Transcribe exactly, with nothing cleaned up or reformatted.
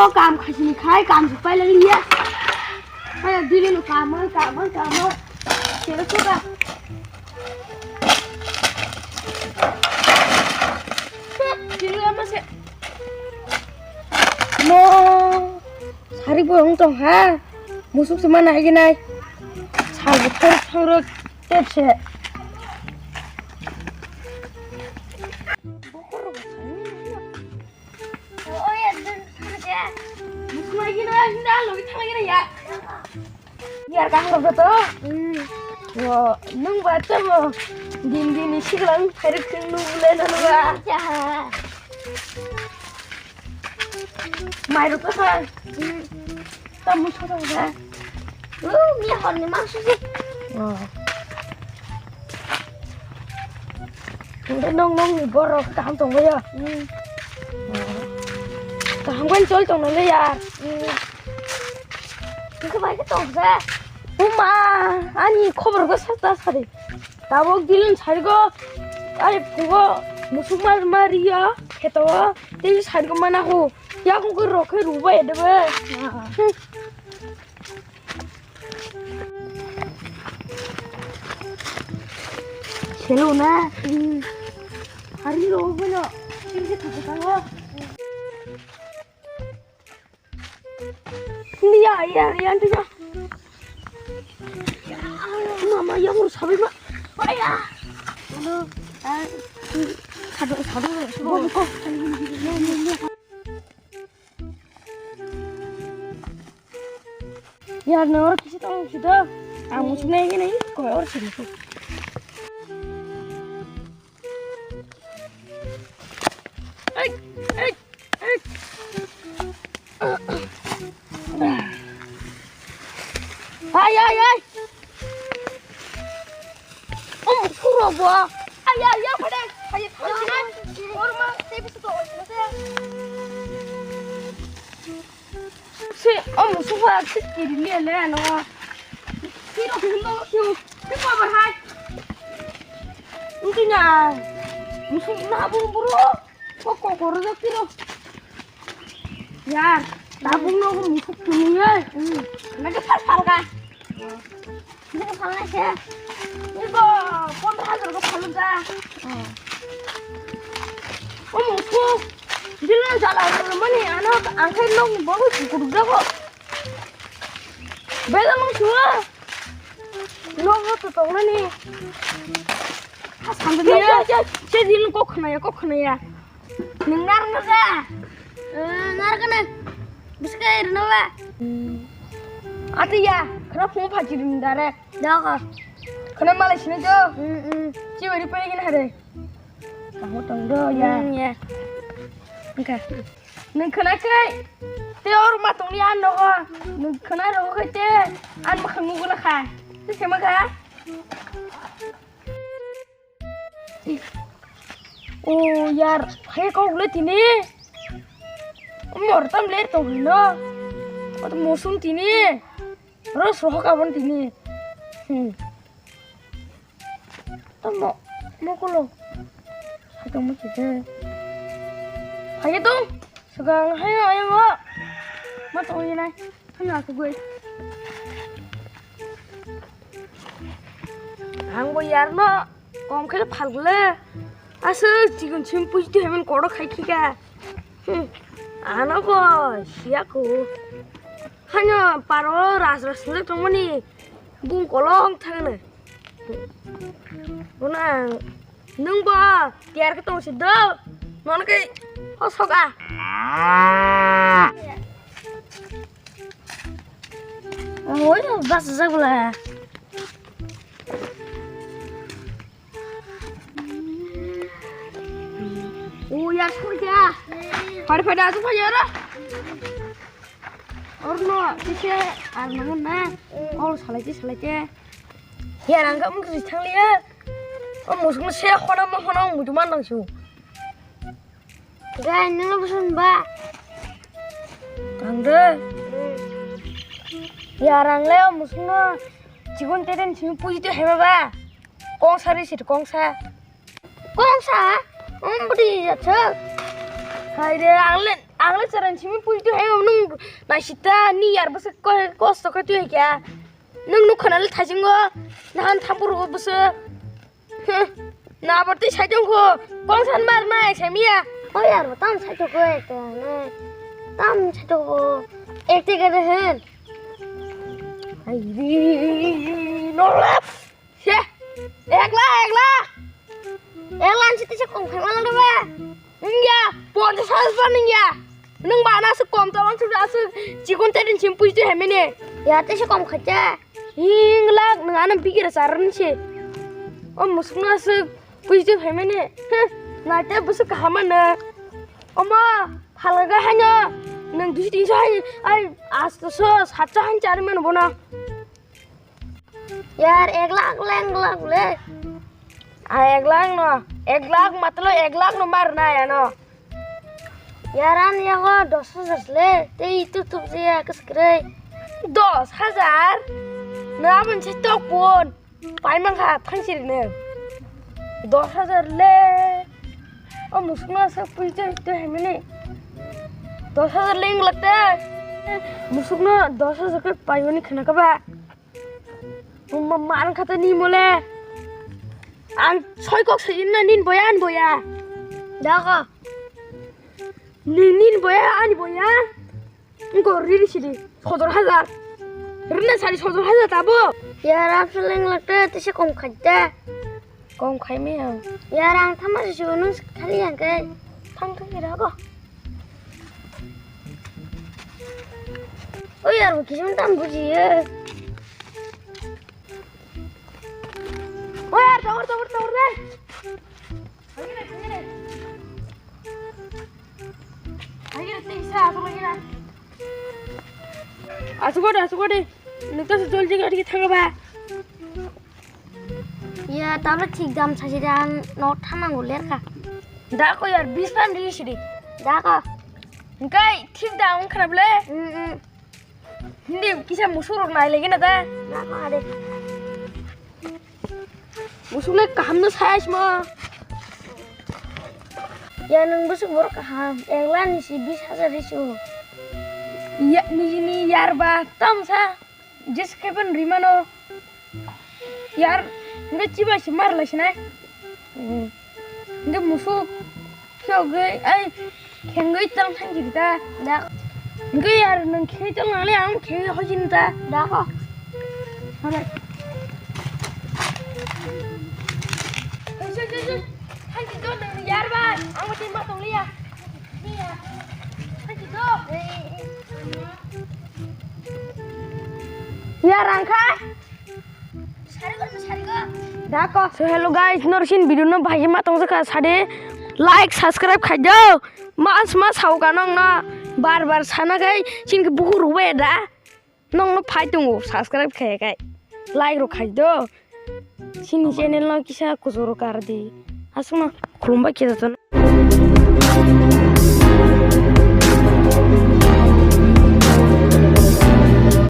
O kam khasini khai kam se pailai ya. Hai dili no kam, kam, kam. Kero suka. Dili ama se. Mo. Sari bo ong tong ha. Musuk se mana hai nai. Sal bo thor thor tep se. Yar kaham rok to. Wo, nung ba tamo. Din din ni siklang khairok sing nung le nung ba. Mai rok to sa. Tamo sa sa. Lu, mi hor ni mang su si. Hwnkhe nong nongni borok kaham tongbaio? Hmm. Kaham khe choli tongnaile yar. Hmm. Hwnkhe bai khe tongsa. Buma, ani khobor khe sa ta sari. Tabuk dilin sarigo, ai phugo musuk ma, ma riya kheto, tei sarigo mana hu. Yakung khe rok khe rubai debe. Ah. Hmm. Selo na. Hari lo bono. Sini sini sini. Ini ya ya ya ini ya. Mama ya urus habis mak. Ayah. Halo. Sadu sadu. Kok kok. Ya, nor kisi tong sida. Ang musim nai gini, kau or sini tu. Ai, ai, ai. Ai, ai, ai. Om, puro bo. Ai, ai, ya, pada. Ai, ai, ai. Or ma, te bisa to, or ma, te. Si, o musuba si kiri le le ano. Kiro kiro kiro. Kiko berhai. Intinya musuk na buru buru. Kok kok koro kiro. Yar, tabung no musuk tuni ye. Hmm. Nake sal sal ka. Nini phalnai se. Nini bo pondro hajar ko phalu da. Omo ko. Dilo jala ro mani ano ang khai long bo ko kudu da ko. Bela mang suwa. Long to to mani. Ha sambil ya. Se din ko khna ya ko khna ya. Nwng narwkna da? Eh, narwkna. Bwswk rwno ba? Ati ya, khna phung phachi rwng da re. Dogo. Khna malai sini jo. Mm, mm. Chibai ri pai gini hare. Kamu tong do ya. Mm, ya. Engka. Nwng khna kai. Te or ma tong ni an nogo. Nwng khna ro kai te. An ma khang nugula khai. Te sema ga. O yar, hai kok le tini. Mor tam le to no. Ot mosum tini. Ros rohok abon tini. Hmm. Tamo, mokolo. Hai tong mo kide. Hai tong. Sugang hai ayo. Ma tong ni nai. Hano aku gue. Ang bo yar no kom khe phalgle. Aswk chikon sim puji tu hemen kodo khai khika. Hmm. Ano bo siya ko. Hano paro ras ras sele tongmani bung kolong thangna. Bona nung bo tiar ke tong sido. Nono ke hosok a. Oi, bas jak bela. O ya, sokya. Phari phari asu phari ora. Orno kise ar nang na. Ol salai se salai se. Ya rang ka mung kri thang liya. O musung se hona mo hona mutu man nang su. Gai, nang busun ba? Ang de. Ya rang le musung no chigon teren simi puji tu heba ba. Kong sari sit kong sa. Kong sa? Om budi jatsa. Hai de ang le. Ang le chwrai simi pui twi hai nwng naisita ni yar bwswk ko-, kosto khe twi hai kha. Nwng nuk khana le thaisingo nahan thampuru bwswk. Huh. Na abar twi sai tong kho. Kong san mar nai sai miya. O yar bo tam sai tong kho ekta ne. Tam sai tong kho. Ekte gade hen. Ai ri no. He, ek lakh, ek lakh. Ek lakh site se kom khai mala ba. Ningya, ponchash hajar ba ningya. Nung ba na se kom ta wan su da se chikon te din chim puji te hemene. Ya te se kom khacha. Hing lakh nung anam bigi ra saran se. O musuk na se puji te hemene. Heh, na te busu kahama na. Oma, phalaga hanya. Nung dusi tinso hai, ai, asto so, satso han chari mano bona. Yar, ek lakh, ek lakh le. Ah, ek lakh no, ek lakh matlo ek lakh no mar na ya no. Yaran yago dos hajar le, te itu tup je ya keskre. Dos hajar? Na abon se tok pon. Pai man kha thang siri ne. Dos hajar le. O musuk no se pui je to hemini. Dos hajar le ing lakte. Musuk no dos hajar ke pai mani khana ka ba. Mama man khata ni mole. Ang soi kok soi na nin boya an boya. Daga. Nin nin boya an boya. Engko riri sidi. Sodor hajar. Rina sari sodor hajar tabo. Ya rap seleng lakte tese kom khaja. Kom khai me ang. Ya rang thama si nung khali yang kai. Thang thang kira ko. O yar, bo kisim tam bujiye. O yar, tawar, tawar, tawar dai. Asuk ode, asuk ode. Nukta se jol jaga dike thangba. Ya, tabla thik dam sasi dan no thanang uler ka. Da ko yar, bis pam di sidi. Da ko. Engkai thik dam kharap le. Mm, mm. Hindi kisa musuk rok nai lagi na da. Da ko ade. Musuk le kaham no size mo. Ya nung busuk borok kaham. Ek lakh ni si bis hajar risu. Ya, niji ni yar ba tam sa. Jis khe ban rimano. Yar, nge chiba si mar lai sinai. Nge musuk. Kyo ge, ai, khengoi tang thang jiri ta. Da. Nge yar, nang khengoi tang nang le, ang khengoi hoi jin ta. Da ko. Hore. Hei, hei, hei, hei. Thang jiri to nang yar ba. Ang mati ma tong liya. Liya. Thang jiri to. Yar, ang kha. Dako. So hello guys, norsin video no bahai ma tong jaka sade like subscribe khai do. Mas mas hau ka nong na bar bar sana kai sin ke buhur hue da. Nong no phai tongo subscribe khai kai. Like ro khai do. Sini channel no kisa kujoro kar di. Asuna khulumba kisa ton.